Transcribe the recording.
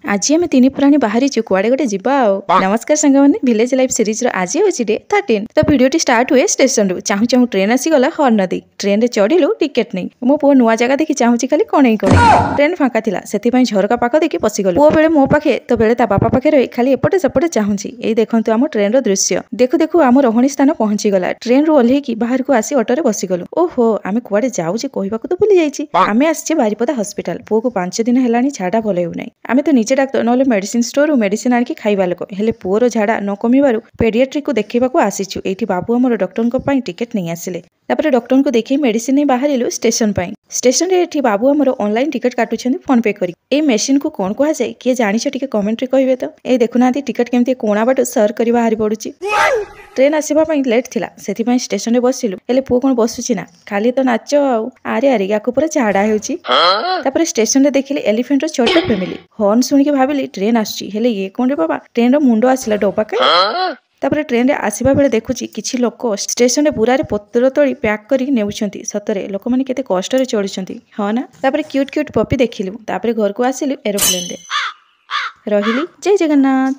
ଆଜି ଆମେ ତିନି ପ୍ରାଣୀ ବାହାରିଛୁ କୁଆଡ଼େ ଗୋଟେ ଯିବା ଆଉ। ନମସ୍କାର ସାଙ୍ଗମାନେ, ଭିଲେଜ ଲାଇଫ୍ ସିରିଜର ଆଜି ହେଉଛି ଡେ 13। ତ ଭିଡ଼ିଓଟି ଷ୍ଟାର୍ଟ ହୁଏ ଷ୍ଟେସନରୁ। ଚାହୁଁ ଚାହୁଁ ଟ୍ରେନ୍ ଆସିଗଲା ହର୍ନ ଦେଇ। ଟ୍ରେନରେ ଚଢ଼ିଲୁ ଟିକେଟ ନେଇ। ମୋ ପୁଅ ନୂଆ ଜାଗା ଦେଖି ଚାହୁଁଛି ଖାଲି କଣେଇ କଣେଇ। ଟ୍ରେନ୍ ଫାଙ୍କା ଥିଲା, ସେଥିପାଇଁ ଝରକା ପାଖ ଦେଖି ପଶିଗଲୁ। ପୁଅ ବେଳେ ମୋ ପାଖେ ତ ବେଳେ ତା ବାପା ପାଖେ ରହି ଖାଲି ଏପଟେ ସେପଟେ ଚାହୁଁଛି। ଏଇ ଦେଖନ୍ତୁ ଆମ ଟ୍ରେନର ଦୃଶ୍ୟ। ଦେଖୁ ଦେଖୁ ଆମ ରହଣି ସ୍ଥାନ ପହଞ୍ଚିଗଲା। ଟ୍ରେନରୁ ଓହ୍ଲେଇକି ବାହାରକୁ ଆସି ଅଟୋରେ ବସିଗଲୁ। ଓହୋ, ଆମେ କୁଆଡ଼େ ଯାଉଛେ କହିବାକୁ ତ ଭୁଲି ଯାଇଛି। ଆମେ ଆସିଛେ ବାରିପଦା ହସ୍ପିଟାଲ। ପୁଅକୁ 5 ଦିନ ହେଲାଣି ଝାଡ଼ା ଭଲ ହେଉନାହିଁ। ଆମେ ତ ନିଜେ ଡାକ୍ତର, ନହେଲେ ମେଡିସିନ ଷ୍ଟୋରରୁ ମେଡିସିନ ଆଣିକି ଖାଇବା ଲୋକ। ହେଲେ ପୁଅର ଝାଡ଼ା ନ କମିବାରୁ ପେଡିଆଟ୍ରିକକୁ ଦେଖେଇବାକୁ ଆସିଛୁ। ଏଇଠି ବାବୁ ଆମର ଡକ୍ଟରଙ୍କ ପାଇଁ ଟିକେଟ ନେଇ ଆସିଲେ। ତାପରେ ଡକ୍ଟରଙ୍କୁ ଦେଖେଇ ମେଡିସିନ ନେଇ ବାହାରିଲୁ ଷ୍ଟେସନ ପାଇଁ। ଷ୍ଟେସନରେ ଏଠି ବାବୁ ଆମର ଅନଲାଇନ ଟିକେଟ କାଟୁଛନ୍ତି ଫୋନ ପେ କରି। ଏଇ ମେସିନକୁ କଣ କୁହାଯାଏ କିଏ ଜାଣିଛ ଟିକେ କମେଣ୍ଟରେ କହିବେ ତ। ଏଇ ଦେଖୁନାହାନ୍ତି ଟିକେଟ କେମିତି କୋଣା ବାଟୁ ସର୍ କରି ବାହାରି ପଡୁଛି। ଟ୍ରେନ୍ ଆସିବା ପାଇଁ ଲେଟ୍ ଥିଲା, ସେଥିପାଇଁ ଷ୍ଟେସନରେ ବସିଲୁ। ହେଲେ ପୁଅ କଣ ବସୁଛି ନା, ଖାଲି ତ ନାଚ ଆଉ। ଆରେ ଆରେ, ୟାକୁ ପୁରା ଝାଡ଼ା ହେଉଛି। ତାପରେ ଷ୍ଟେସନରେ ଦେଖିଲି ଏଲିଫେଣ୍ଟର ଛୋଟ ଫ୍ୟାମିଲି। ହର୍ନ ଶୁଣିକି ଭାବିଲି ଟ୍ରେନ୍ ଆସୁଛି, ହେଲେ ଇଏ କଣ ରେ ବାବା, ଟ୍ରେନର ମୁଣ୍ଡ ଆସିଲା, ଡବା କାଇଁ? ତାପରେ ଟ୍ରେନରେ ଆସିବା ବେଳେ ଦେଖୁଛି କିଛି ଲୋକ ଷ୍ଟେସନରେ ବୁରାରେ ପତ୍ର ତୋଳି ପ୍ୟାକ୍ କରି ନେଉଛନ୍ତି। ସତରେ ଲୋକମାନେ କେତେ କଷ୍ଟରେ ଚଳୁଛନ୍ତି, ହଁ ନା? ତାପରେ କ୍ୟୁଟ୍ କ୍ୟୁଟ୍ ପପି ଦେଖିଲୁ। ତାପରେ ଘରକୁ ଆସିଲୁ ଏରୋପ୍ଲେନରେ। ରହିଲି, ଜୟ ଜଗନ୍ନାଥ।